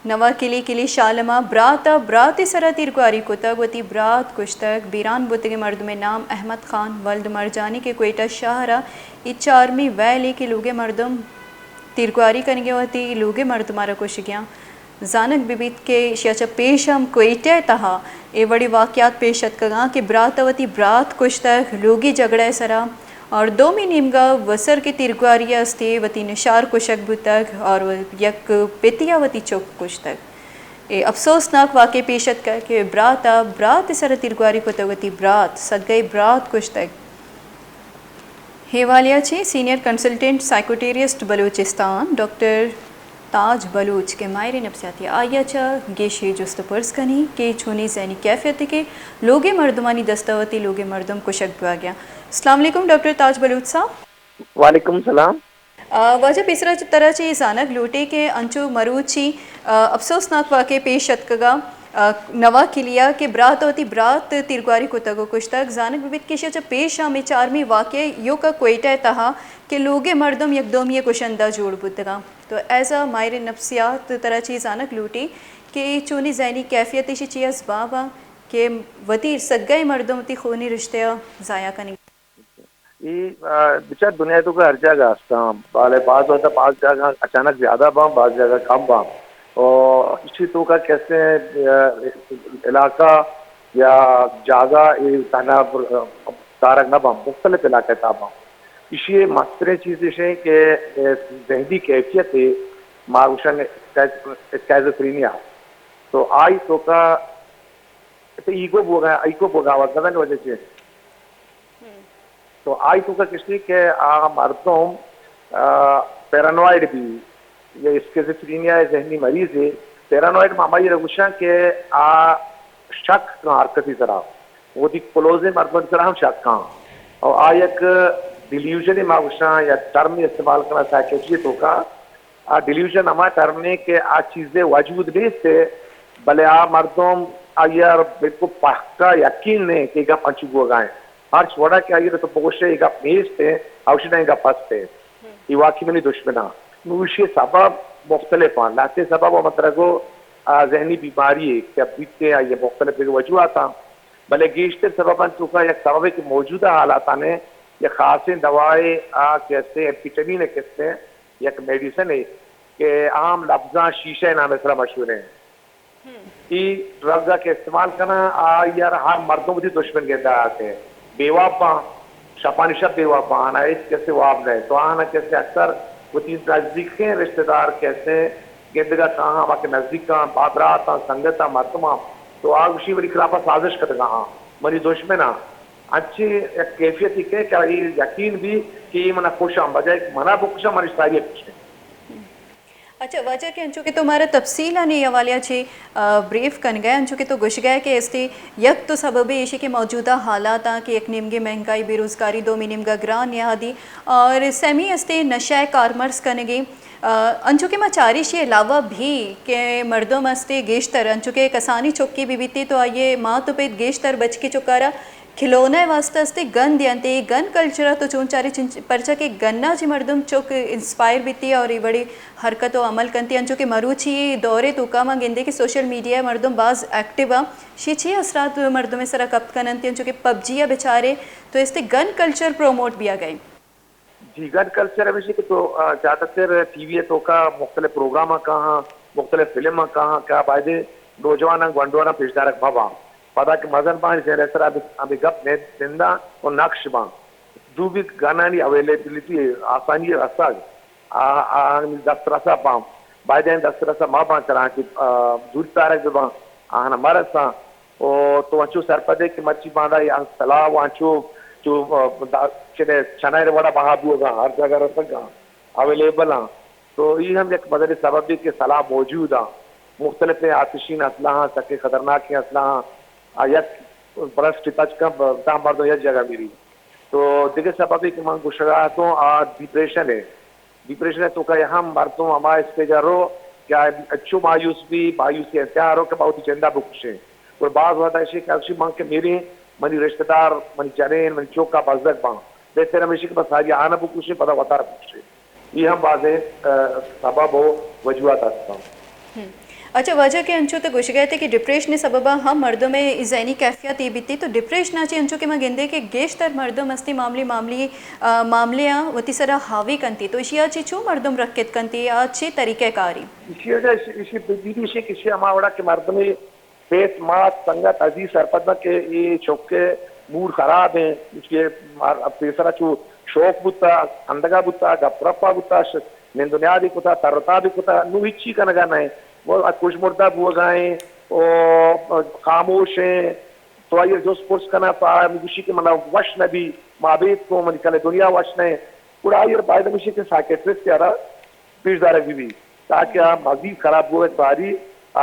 نوا کلی، کلی شالم ءَ برات ءَ برات ءِ سرا تیرگواری کتگ، وتی برات کشتگ۔ بیران بوتگیں مردم ءِ نام احمد خان ولد مرجانی کہ کوئٹہ شہر ءَ اے چارمی ویل اے کہ لوگ ءِ مردم تیرگواری کنگ ءَ وتی لوگ ءِ مردماں را کشگ ءَ آں۔ زانگ بہ بیت کہ ایشی ءَ چہ پیش ہم کوئٹہ ءِ تہا اے وڑیں واقعات پیش اتکگ آں کہ برات ءَ وتی برات کشتگ لوگی جھگڑہ ءِ سرا، اور دومی نیمگا وسر کہ تیرگواری ءَ استے وتی نشار کشگ بوتگ اور یک پتی ءَ وتی چک کشتگ۔ اے افسوسناک واقعہ پیش اتکگ کہ برات ءَ برات ءِ سرا تیرگواری کتگ، وتی برات، سگئی برات کشتگ۔ ہیوالیا چی سینئر کنسلٹنٹ سائیکوٹیرسٹ بلوچستان ڈاکٹر تاج بلوچ کہ ماہر نفسیاتی، آئی ءَ چہ گیشی جست و پرس کنی کہ چونی ذہنی کیفیت کہ لوگ ءِ مردمانی دست ءَ وتی لوگ ءِ مردم کشگ بوگ ءَ آں۔ السلام علیکم ڈاکٹر تاج بلوچ صاحب۔ وعلیکم السلام۔ آ، واجہ پیسرا چ-، ترا چہ اے زانگ لوٹیں کہ انچو مروچی، آ، افسوسناک واقعہ پیش اتکگ ءَ، آ، نوا کلیا کہ برات ءَ وتی برات تیرگواری کتگ و کشتگ۔ زانگ بہ بیت کہ ایشی ءَ چہ پیش ہم اے چارمی واقعہ ایوک ءَ کوئٹہ ءِ تہا کہ لوگ ءِ مردم یک دومی ءِ کشندہ جوڑ بوتگ آں۔ تو ایز اے ماہر نفسیات ترا چہ اے زانگ لوٹیں کہ اے چونی ذہنی کیفیت، ایشی چی اسباب آں کہ وتی سگئی مردم وتی خونی رشتہ ءَ ضائع کنگ؟ اے، آ، بچار دنیا ءِ توکا ہر جاگہ ہستاں، بلے باز وقت باز جاگہ اچانک زیادہ باں، باز جاگہ کم باں۔ اور اسی توکا کسے، آ، علاقہ یا جاگہ اے تہنا دارگ نہ باں، مختلف علاقہ تا باں۔ اسی مستریں چیز اش کہ، آ، ذہنی کیفیت ما گوشن اسکیز-، اسکیزوفرینیا۔ تو آئی توکا ایگو بوگا، ایگو بوگا وت نہ وجہ چے۔ تو آئی توکا کشتی کہ آ مردم، آ، پیرانوائڈ بی، یا اسکیزوفرینیا ذہنی مریض ہے۔ پیرانوائڈ ما ہمائی را گوشاں کہ آ شک کاں ہر کسی سرا، وتی کلوزیں مردم سرا ہم شک کاں۔ اور آ یک ڈیلیوژن ما گوشاں یا ٹرم استعمال کناں سائیکیٹری توکا، آ ڈیلیوژن ہما ٹرم نے کہ آ چیزے وجود نیست ہے، بلے آ مردم آئی ءَ بالکل پکا یقین نے کہ اے گپ انچو بوگا ہیں۔ ہرچ وڑا کہ آئی ءَ تو بگوشے اے گپ نیست ہے، اوشنا اے گپ ہست ہے۔ اے واقعی منی دشمن آں۔ نو ایشی سبب مختلف آں۔ لہتے سبب ہم ترا گو، آ، ذہنی بیماری ہے کہ اب بیتے آئی ءَ مختلف وجوہات آں۔ بلے گیشتر سبب انت توکا یک سببے کہ موجودہ حالاتاں نے یک خاصیں دوائے آ کہ استے ایمفیٹامین کہ استے یک میڈیسن ہے کہ عام لفظاں شیشہ نام سرا مشہور ہیں۔ ای ڈرگ کہ استعمال کناں، آ یار ہر مردم وتی دشمن گندہ آتے۔ بے واب باں، شپانی شپ بے واب باں، آنا ہچ کسی واب نہ۔ تو آنا کسی اکثر وتی نزدیکیں رشتہ دار کسی گندگا کاہاں، ہما کہ نزدیکاں، با براتاں، سنگتاں، مردماں، تو آ گوشی ولی خلافا سازش کتگا ہاں، منی دشمن آں۔ انچیں یک کیفیتے کہ، کہ آئی یقین بی کہ اے منا کشاں، بجائے کہ منا بکشاں، منی ساری کشیں۔ اچھا واجہ کہ انچو کہ تو مارا تفصیل آنی حوالے چے، آ، بریف کنگئے، انچو کہ تو گوشگئے کہ استے یک تو سبب ایشی کہ موجودہ حالات آں کہ یک نیمگے مہنگائی، بے روزگاری، دومی نیمگا گران نہادی اور سیمی استے نشہ کارمرز کنگی۔ آ، انچو کہ ما چاریشی علاوہ بھی کہ مردم استے گیشتر، انچو کہ کسانی چکی بی بیتی تو آئیے ماں تو پیت گیشتر بچکی چکارا کھلونہ ء واستہ استے گن دیانتے۔ اے گن کلچر ء تو چون چارے چنچ-، پرچا کہ گن ء چہ مردم چک انسپائر بیتے اور اے وڑے حرکت و عمل کنتے، انچو کہ مروچی اے دور ء توکا ما گندے کہ سوشل میڈیا ء مردم باز ایکٹیو ء، شی چی اثرات مردم ء سرا کپت کننتے، انچو کہ پب جی ء بچارے تو استے گن کلچر پروموٹ بیا گئے۔ جی، گن کلچر ہمیشی کہ تو، آ، زیادہ تر ٹی وی ء توکا مختلف پروگرام آں کاہاں، مختلف فلم آں کاہاں کہ بایدے نوجواناں گونڈواراں پیشدارگ مہ باں۔ پدا کہ مزن باں، ذہن ء سرا ہمے، ہمے گپ نند-، ننداں و نقش باں۔ دومی گنانی اویلیبلٹی، آسانی رسگ، آ، آ، دسترسا باں۔ بایدے دسترسا مہ باں، چرا کہ، آ، دور دارگ بہ باں، آہانا مہ رساں۔ و تو انچو سرپدے کہ مرچی باندا یا سلاہ و انچو چو، آ، دا، چنے، چنائے وڑا بہا بوگا، ہر جگہ رسگا، اویلیبل آں۔ تو ای ہم یک مزنیں سببے کہ سلاہ موجود آں۔ مختلف آتشین اسلحہ آں، سکیں خطرناکیں اسلحہ آں۔ آ یک برسٹ ٹچ کن، تاں مردم یک جگہ میری۔ تو دگہ سببے کہ من گوشگا اتوں، آ ڈپریشن ہے۔ ڈپریشن ء توکا ہم مردم ہما اسٹیج ء رو کہ آ انچو مایوس بی، مایوسی ء انتہا رو کہ ما وتی جند ء بکشیں۔ گڑا باز وھد ء ایشی کہ ارشی من کہ میریں، منی رشتہ دار، منی جنین، منی چوک ء بزگ باں۔ بہتر ہمیشی کہ بس ساری آہاں بکشیں، پدا وتارا بکشیں۔ اے ہم بازیں، ء، سبب و وجوہات ہستاں۔ ہم۔ اچھا، واجہ کہ انچو تو گوشگا ات کہ ڈپریشن ءِ سبب ءَ ہم مردم ءِ ذہنی کیفیت اے بیتی، تو ڈپریشن ءَ چہ انچو کہ ما گندے کہ گیشتر مردم استی معاملی معاملی، آ، معاملے آ وتی سرا حاوی کنتی، تو اشی ءَ چہ چو مردم رکت کنتی، آ چے طریقہ کاری؟ اشی وجہ اش-، اشی بدی اشی کہ اشی ہما وڑا کہ مردم پیت مات سنگت عزیز سرپد بنت کہ اے چک ءِ موڈ خراب ایں، اشی ءِ مار-، پیسرا چو شوق بوتا، کندگا بوتا، گپ رپا بوتا، ش-، نند و نیادی کتا، تر و تابی کتا، نوں ہچی کنگا نہ ایں۔ وہ کش مردہ بوگا ایں، او خاموش ایں، تو آئی ءَ جست پرس کنا، تو آ گوشی کہ منا وش نہ بی، ما ابید کو منی کلیں دنیا وش نہ ایں۔ گڑا آئی ءَ باید ہمیشی کہ سائیکیٹرسٹ ءَ را پیش دارگ بہ بی، تاکہ آ مزید خراب بوگ ءَ باری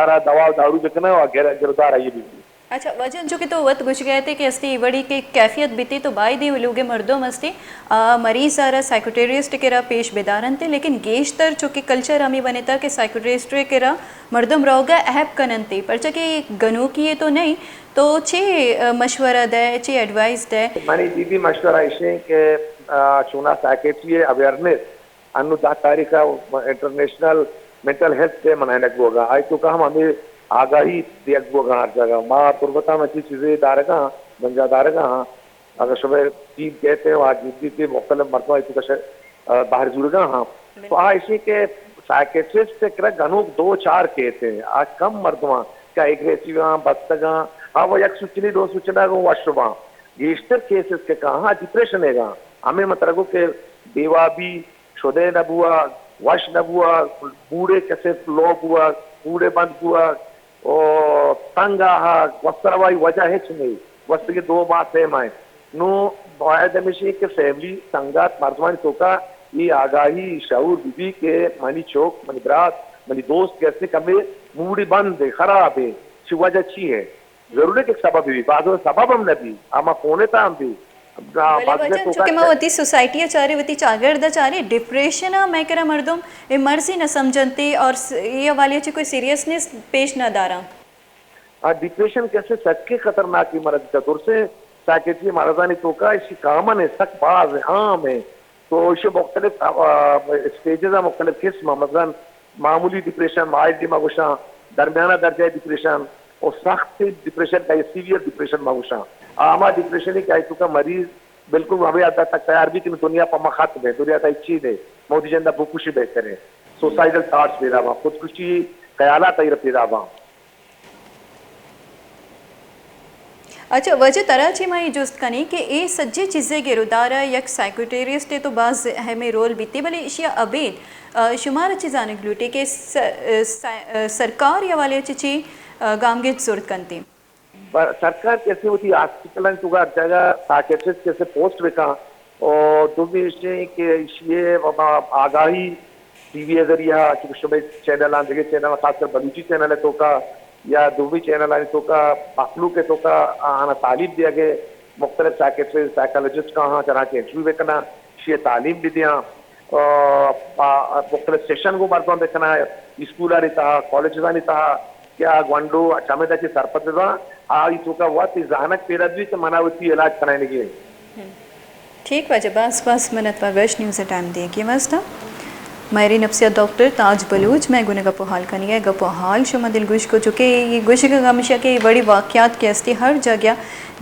آرا دوا و دارو بکناں و گر-، گرودار آئی بہ بی۔ اچھا، واجہ انچو کہ تو وت گوشگ ءَ ات کہ استی اے وڑی کہ کیفیت بیتی تو باید ایں لوگ ءِ مردم استی، آ، مریض آرا سائیکوٹیرسٹ ءِ کرا پیش بدارنت، لیکن گیشتر چونکہ کلچر ہمے بنتا کہ سائیکوٹیرسٹ ءِ کرا مردم روگ ءَ ایب کننت، پرچا کہ گنوکی ءَ تو نہ ایں، تو چے، آ، مشورہ دئے، چے ایڈوائس دئے؟ منی بی بی مشورہ ایش ایں کہ، آ، چونا سائیکیٹری ءِ اویئرنیس انوں دہ تاریخ ءَ انٹرنیشنل مینٹل ہیلتھ ڈے منائینگ بوگا، آئی توکا ہم ہمے آگاہی دیگ بوگا ہر جاگہ۔ ما تربت ءَ ہم چی چیزے دارگا، بنجاہ دارگا، اگر شما ٹیم کہتے ہیں، آ جدی تے مختلف مردم آئی توکا ش-، آ، بہر جوڑگا ہاں۔ تو آ ایشی کہ سائیکیٹرسٹ ءِ کرا گنوک دو چار کیس ایں، آ کم مردماں کہ ایگریسیو آں، بستگاں، آ وہ یک سوچنی دو سوچنا گوں وش باں۔ گیشتر کیسز کہ کہاں ڈپریشن ءِ گاں، ہمیں مطلب کہ بے وابی، شدے نہ بوگ، وش نہ بوگ، موڈے کسے لو بوگ، موڈے بند بوگ، او تنگ آہگ، گوستروائی وجہ ہچ نہ ایں۔ گوستگیں دو ماہ، سے ماہ ایں۔ نوں باید ہمیش ایں کہ فیملی، سنگت، مردمانی توکا اے آگاہی، شعور بہ بی کہ منی چک، منی برات، منی دوست کہ ہستیں کمے موڈی بند ایں، خراب ایں، چی وجہ چی ایں؟ ضروری کہ سبب بی، بعض وقت سبب ہم نہ بی، ہما فون ءِ تہا ہم بی۔ بلے واجہ، چونکہ ما وتی سوسائٹی ءَ چاریں، وتی چاگرد ءَ چاریں، ڈپریشن ءَ مئے کرا مردم اے مرضی نہ سمجھنت اور س-، اے حوالے ءَ چہ کوئی سیریسنس پیش نہ داراں۔ آ، ڈپریشن کسے سکیں خطرناکیں مرض ایں، درسیں سائیکیٹری مرضانی توکا ایشی کامن ایں، سک باز ایں، عام ایں۔ تو ایشی مختلف، آ، اسٹیجز ایں، مختلف قسم ایں۔ مثلاً معمولی ڈپریشن، مائلڈ ما گوشاں، درمیانہ درجہ ڈپریشن، اور سخت ڈپریشن کہ سیویئر ڈپریشن ما گوشاں۔ آ ہما ڈپریشن ایں کہ آئی توکا مریض بالکل ہمے حد تک تیار بی کہ دنیا پہ ما ختم ایں، دنیا تہا ہچی نہ ایں، ما وتی جند ءَ بکشیں بہتر ایں۔ سوسائیڈل تھاٹس پیدا باں، خودکشی خیالات آئی را پیدا باں۔ اچھا، واجہ ترا چہ ما اے جست کنیں کہ اے سجیں چیزے گرودار ءَ یک سائیکوٹیرسٹ ءِ تو باز اہمیں رول بیتی، بلے ایشی ءَ ابید، آ، شمارا چی زانگ لوٹی کہ س-، س-، سرکار اے حوالے ءَ چہ چی، آ، گامگیج زرت کنتی؟ پر سرکار کسے وتی ہاسپٹلانی توکا ہر جاگہ سائیکیٹرسٹ کسے پوسٹ بکن، اور دومی ایش ایں کہ ایشی ءَ ہما آگاہی ٹی وی ءِ ذریعہ، چونکہ شمئے چینل آں، دگہ چینل آں، خاص کر بلوچی چینل ءِ توکا یا دومی چینلانی توکا مخلوق ءِ توکا آہانا تعلیم دیگ ءِ، مختلف سائیکیٹرسٹ، سائیکالوجسٹ کہ آہاں چنانچہ انٹرویو بکناں، ایشی ءِ تعلیم بدیاں، آ، آ، مختلف سیشن گوں مردماں بکناں، اسکولانی تہا، کالجزانی تہا، کہ آ گونڈو چمدا چہ سرپد بباں، آئی توکا وت اے زانگ پیدا بی کہ منا وتی علاج کنائینگی ایں۔ ٹھیک واجہ، باز باز منت وار ویسٹ نیوز ءِ ٹائم دیگی واسطہ۔ ماہر نفسیات ڈاکٹر تاج بلوچ مئے گون ءَ گپ و حال کنگی ءَ، گپ و حال شما دلگوش کو، چونکہ اے گوشگ ءِ ہمیش ایں کہ اے وڑیں واقعات کہ استی ہر جاگہ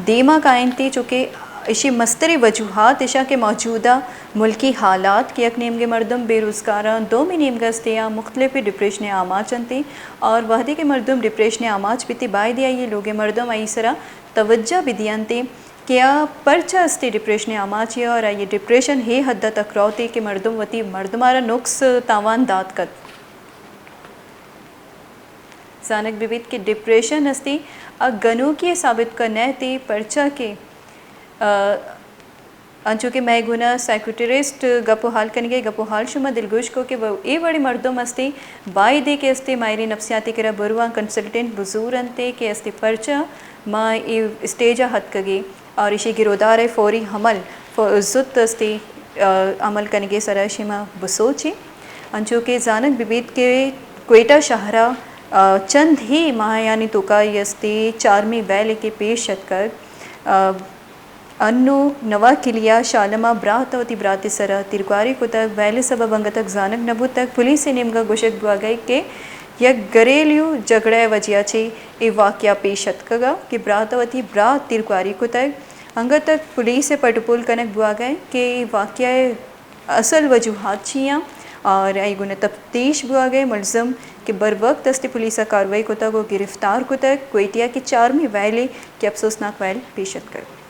دیما کاینتی، چونکہ ایشی مستریں وجوہات ایش ایں کہ موجودہ ملکی حالات کہ یک نیمگے مردم بے روزگار اں، دومی نیمگا استی آ مختلف ڈپریشن ءِ آماچ انتی، اور وہدے کہ مردم ڈپریشن ءِ آماچ بیتی، بایدی آئی لوگ ءِ مردم آئی سرا توجہ بدینتی کہ آ پرچا استی ڈپریشن ءِ آماچ ایں اور آئی ڈپریشن ہے حد تک روتی کہ مردم وتی مردمارا نقص تاوان دات کت۔ زانگ بہ بیت کہ ڈپریشن استی آ گنوکی ءِ ثابت کن نہ تی، پرچا کہ، آ، انچو کہ مئے گون ءَ سائیکوٹرسٹ گپ و حال کنگی، گپ و حال شما دلگوش کو کہ وہ اے وڑیں مردم استی، بایدے کہ استی ماہر نفسیات ءِ کرا برواں، کنسلٹنٹ بزورنت کہ استی پرچا ما اے اسٹیج ءَ اتکگی۔ اور ایشی گرودار ءِ فوری عمل، ف-، زوت استی، آ، عمل کنگی ءِ سرا شما بسوچی۔ انچو کہ زانگ بہ بیت کہ کوئٹہ شہر ءَ، آ، چند ہی ماہانی توکا استی چارمی ویل کہ پیش اتکگ، آ، انوں نوا کلیا شالم ءَ برات ءَ وتی برات ءِ سرا تیرگواری کتگ، ویل ءِ سبب انگت زانگ نہ بوتگ۔ پولیس ءِ نیمگا گوشگ بوگ ءَ کہ یک گھریلو جھگڑہ ءِ وجہ ءَ چہ اے واقعہ پیش اتکگ ءَ کہ برات ءَ وتی برات ءِ تیرگواری کتگ۔ انگت تک پولیس ءِ پٹ ءُ پول کنگ بوھگ ءَ اِنت کہ اے واقعہ ءِ اصل وجوہات چی آں اور آئی گون ءَ تفتیش بوھگ ءَ اِنت۔ ملزم کہ بروقت است پولیس ءَ کاروائی کتگ ءُ گرفتار کتگ، کوئٹہ ءَ کہ چارمی ویل اِنت کہ افسوسناک ویل پیش اتکگ۔